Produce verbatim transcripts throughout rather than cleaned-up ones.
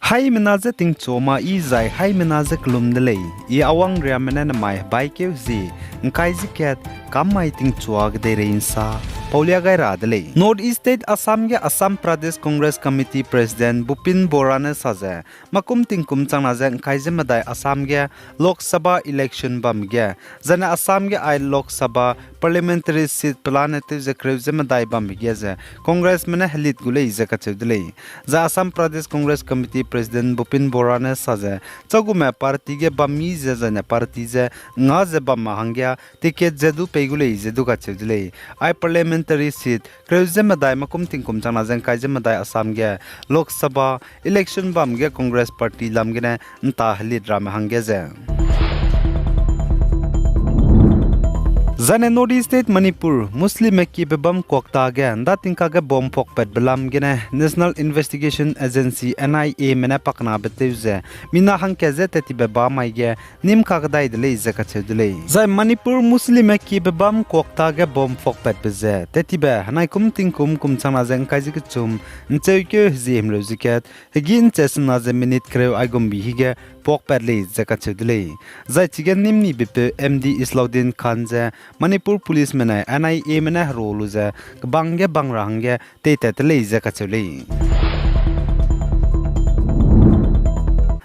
Haimena je tingchua ma i zai haimena je kelum de lei. I Awang Riamme ne nemai hebaikeu zi, ngkai ze kat, kam mai tingchua kedeirei nsa, paulia gai ra de lei. North East State Assam ge Assam Pradesh Congress Committee President Bupin Bora ne sa ze, makum tingkum changna ze ngkai ze medai Assam ge Lok Sabha election bam ge, zane Assam ge ai Lok Sabha parliamentary seat pelane tew ze kreu ze medai bam ge ze Congressme ne helit gu lei ze kacheu de lei. Zai Assam Pradesh Congress Committee President Bupin Bora ne sa ze, chagume party ge bam mi ze zane party ze nga ze bam ma hangge ticket ze du pei gu lei ze du kacheu de lei. Ai parliamentary seat kreu ze medai makum tingkum changna ze ngkai ze medai Assam ge Lok Sabha election bam ge Congress party lam gene nta helit ramme hangge ze Zane North East State Manipur, Muslimme kiebe bam Kwakta ge nda tingka ge bomb phokpatbe lam gene National Investigation Agency, N I A me ne paknabe tew ze, mina hangkat ze tettibe ba mai ge nîm kakdai de lei ze kacheu de lei. Zai Manipur Muslimme kiebe bam Kwakta ge bomb phokpatbe ze, tettibe henai kum tingkum kum changna ze ngkai ze kechum, ncheukeu hezie himreu ze kat, hegî nche sena ze minute kereu aigumbi hige phokpat lei ze kacheu de lei. Zai chige nîm nibepeu M D Islauddin Khan ze Manipur Policeme nai N I A me ne hero lu ze kebang ge bang ra hangge teitat de lei ze kacheu lei.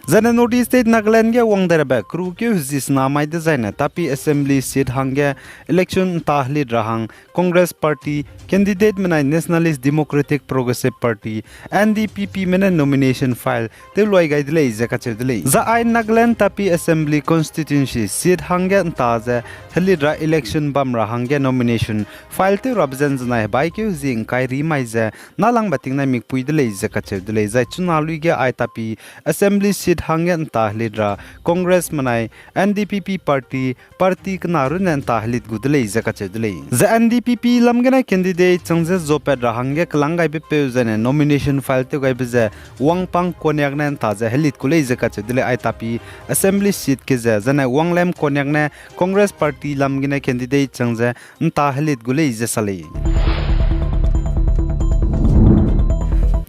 Zane North East State Nagaland ge wang derabe kerukeu hezisena mai dezaine Tapi Assembly seat hangge election nta helit ra hang Congress Party candidateme nai Nationalist Democratic Progressive Party, N D P P me ne nomination file tew luai gai de lei ze kacheu de lei. Zai ai Nagaland Tapi Assembly Constituency seat hangge nta ze helit ra election bam ra hangge nomination file tew rabe ze nzenai hebaikeu zi ngkai ri mai ze nalangbe tingnai mikpui de lei ze kacheu de lei. Zai chuna lui ge ai Tapi Assembly seat hangge nta helit ra Congressme nai N D P P party, party kena runne nta helit gu de lei ze kacheu de lei. Zai N D P P lam gene candidate chang ze zopat ra hangge kelang gaibepeu zaine nomination file tew gaibe ze Wangpang Konyak ne nta ze helit gu lei ze kacheu de lei. Ai Tapi Assembly seat ke ze zaine Wanglem Konyak ne Congress party lam gene candidate chang ze nta helit gu lei ze sa lei.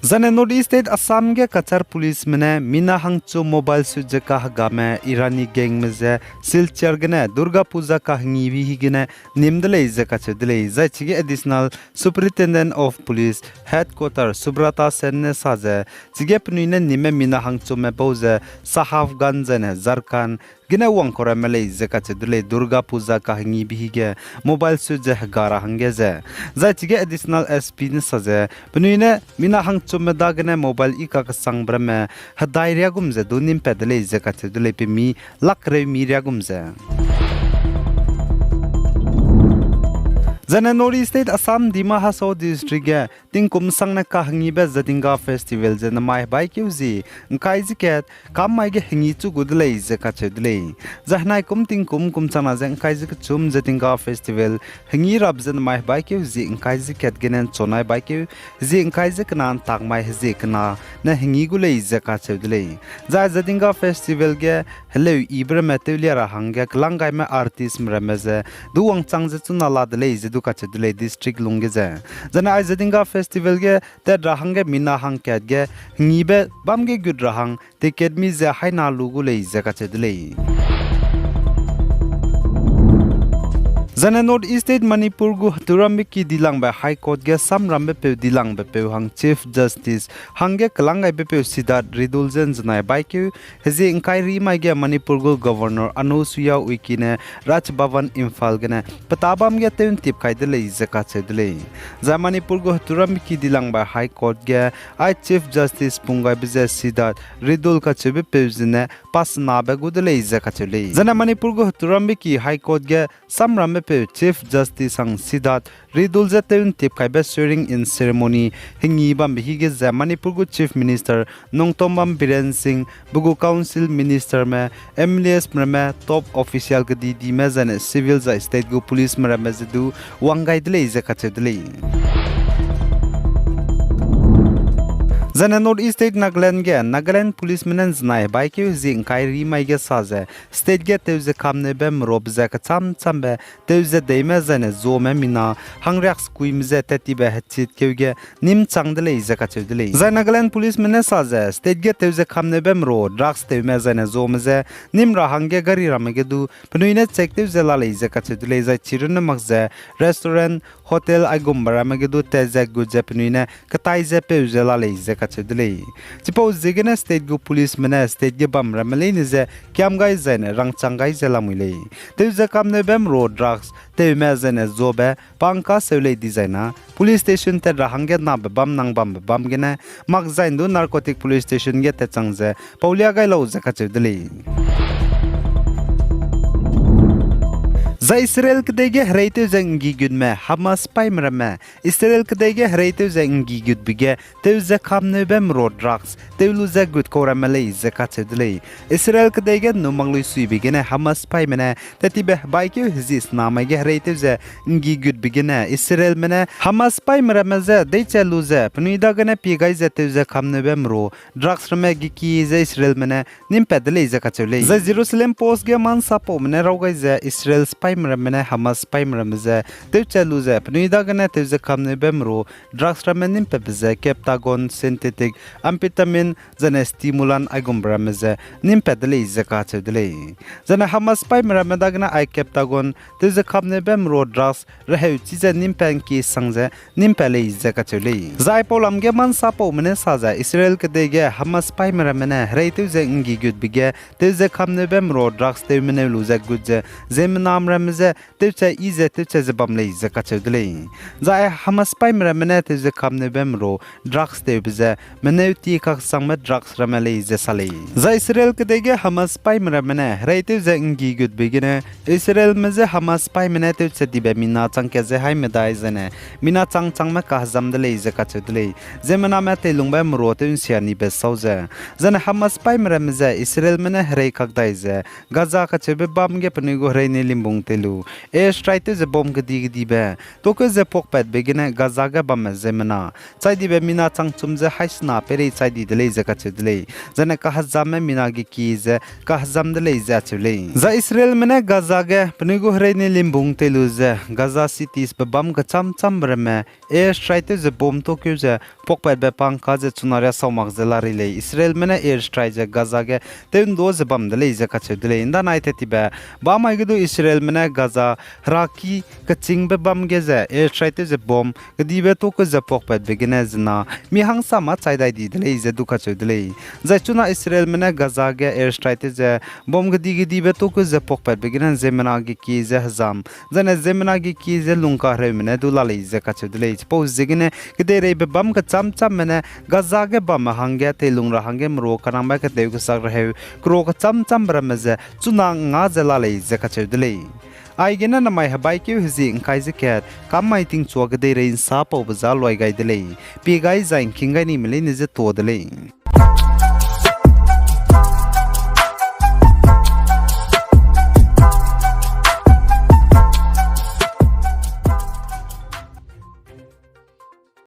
Zaine North East State Assam ge Cachar Policeme ne mina hangchu mobile sut ze kahegame Irani gangme ze Silchar gene Durga Puja kahengibe higene nîm de lei ze kacheu de lei. Zai chige Additional Superintendent of Police Headquarter Subrata Sen ne sa ze, chige penui ne nîmme mina hangchume bau ze Sahavganj zaine Jharkhand gene wangkau ramme lei ze kacheu de lei. Durga Puja kahengibe hige mobile sut ze hega ra hangge ze. Zai chige Additional S P ne sa ze, penui ne mina hangchume dagene mobile i kakesangbe ramme hedai riagum ze du nîmpat de lei ze kacheu de lei, pemi lak kereu mi riagum ze. Zaine North East State Assam Dima Hasao District ge tingkum sangne kahengibe Jatinga Festival ze nemai hebaikeu zi ngkai ze kat kam mai ge hengi chu gu de lei ze kacheu de lei. Zai henai kum tingkum kum changna ze ngkai ze kechum Jatinga Festival hengi rabe ze nemai hebaikeu zi ngkai ze kat gene nchonai baikeu zi ngkai ze kena ntak mai hezie kena ne hengi gu lei ze kacheu de lei. Zai Jatinga Festival ge heleu ibe ramme tewlia ra hangge kelang gaime artistme ramme ze du wangchang ze chuna la de lei ze du kacheu de lei district lungge ze. Zaine ai Jatinga Festival ge tat ra hangge mina hangkat ge hengibe bam ge gut ra hang ticket mi ze haina lu gu lei ze kacheu de lei. Zaine North East State Manipur gu heturambe ki dilangbe High Court ge samrambe peu dilangbe peu hang Chief Justice hangge kelang gaibe peu Siddharth Redul ze nzenai baikeu hezie ngkai ri mai ge Manipur gu Governor Anusuiya Uikey ne Raj Bhavan Imphal gene peta bam ge tew ntip kai de lei ze kacheu de lei. Zai Manipur gu heturambe ki dilangbe High Court ge ai Chief Justice pung gaibe ze Siddharth Redul kacheube peu zene pasenabe gu de lei ze kacheu lei. Zaine Manipur gu heturambe ki High Court ge samrambe peu Chief Justice hang Siddharth Redul ze tew ntip kaibe swearing in ceremony hengi bambe hige ze Manipur gu Chief Minister Nongtombam Biren Singh, pe gu Council Ministerme, M L As ramme, top official kedidime zaine civil zai state gu policeme ramme ze du wang gai de lei ze kacheu de lei. Zaine North East State Nagaland ge Nagaland policeme ne ’nzenai hebaikeu hezie ’ngkai ri mai ge sa ze state ge tewze kamneube merube ze kechâm-châmbe tewze deime zaine zuame mina hangriaksekuime je tattibe hechitkeu ge nîm chang de lei ze kacheu de lei. Zai Nagaland policeme ne sa ze state ge tewze kamneube meru drugs tewme zaine zuame je nîm ra hangge gari ramme ge du penui ne check tew ze la lei ze kacheu de lei, zai chirunne mak ze restaurant, hotel aigumbe ramme ge du tat ze gut ze penui ne ketai ze peu ze la lei ze kacheu de lei. Chipau ziegene state gu policeme ne state ge bam ramme leine je kiam gai zaine rangchang gai ze lamui lei. Tewze kamneube meru drugs tewme zaine zuabe pangka seu lei dizaina police station tat ra hangge nabe bam nang bambe bam gene Makzain du narcotic police station ge tatchang ze paulia gai lau ze kacheu de lei. Zai Israel kedei ge hereitew ze ’nggigutme Hamas sipaîme ramme, Israel kedei ge hereitew ze ’nggigutbe ge tewze kamneube meru drugs tew lu ze gut kau ramme lei ze kacheu de lei. Israel kedei ge ’nnu mak lui suibe gene Hamas sipaîme ne tattibe hebaikeu hezie sena mai ge hereitew ze ’nggigutbe gene Israelme ne Hamas sipaîme ramme je deiche lu ze penui dagene pie gai ze tewze kamneube meru drugs ramme geki ze Israelme ne nîmpat de lei ze kacheu lei. Zai Jerusalem Post ge mâ ’nsapaume ne raw gai ze Israel sipaîme ramme ne Hamas sipaîme ramme je tewche lu ze penui dagene tewze kamneube meru drugs ramme nîmpatbe ze captagon, synthetic amphetamine, zaine stimulant aigumbe ramme ze nîmpat de lei ze kacheu de lei. Zaine Hamas sipaîme ramme dagene ai captagon tewze kamneube meru drugs reheu chi ze nîmpat ’ngkie sang ze nîmpat lei ze kacheu lei. Zai pau lam ge mâ ’nsapaume ne sa ze Israel kedei ge Hamas sipaîme ramme ne hereitew ze ’nggigutbe ge tewze kamneube meru drugs tew meneu lu ze gut ze ziemmename ramme je tewche yi ze tewche ze bam lei ze kacheu de lei. Zai Hamas sipaîme ramme ne tewze kamneube meru drugs tewbe ze meneu ti kaksangme drugs ramme lei ze sa lei. Zai Israel kedei ge Hamas sipaîme ramme ne hereitew ze ’nggigutbe gene Israelme je Hamas sipaîme ne tewche dibe mina chang kat ze hai medai zaine mina chang changme kahezam de lei ze kacheu de lei. Ziemmename teilungbe meru tew ’nsia nibe sau ze, zaine Hamas sipaîme ramme je Israelme ne herei kak dai ze Gaza kacheube bam ge penui gu hereine limbung tei lu airstrike tew ze bomb kedi-kedibe tokeu ze puakpatbe gene Gaza ge bamme ziemmena chai dibe mina changchum ze haisena peirei chai di de lei ze kacheu de lei. Zaine kahezamme mina geki ze kahezam de lei ze acheu lei. Zai Israelme ne Gaza ge penui gu hereine limbung tei lu ze Gaza cities be bam kechâm-châmbe ramme airstrike tew ze bomb tokeu ze puakpatbe pangka ze chuna riasau mak ze la rei lei. Israelme ne airstrike ze Gaza ge tew ’ndu ze bam de lei ze kacheu de lei. ’Ndanai tattibe bam mai ge du Israelme ne Gaza heraki kechîngbe bam ge ze airstrike tew ze bomb kedibe tokeu ze puakpatbe gene zena mi hangsa mâ chai dai di de lei ze du kacheu de lei. Zai chuna Israelme ne Gaza ge airstrike tew ze bomb kedi-kedibe tokeu ze puakpatbe gene ziemmena geki ze hezam, zaine ziemmena geki ze lungkahereume ne du la lei ze kacheu de lei. Chipau ziegene kedeireibe bam kechâm-châmme ne Gaza ge bamme hangge teilung ra hangge meru kanangbe kedeu kesak reheu keru kechâm-châmbe ramme ze chuna nga ze la lei ze kacheu de lei. Aigene namai hebaikeu hezie ’ngkai ze kat kam mai tingchua kedeirei ’nsapaube za luai gai de lei. Pie gai zai ’ngking gai nime leine je tuâ de lei.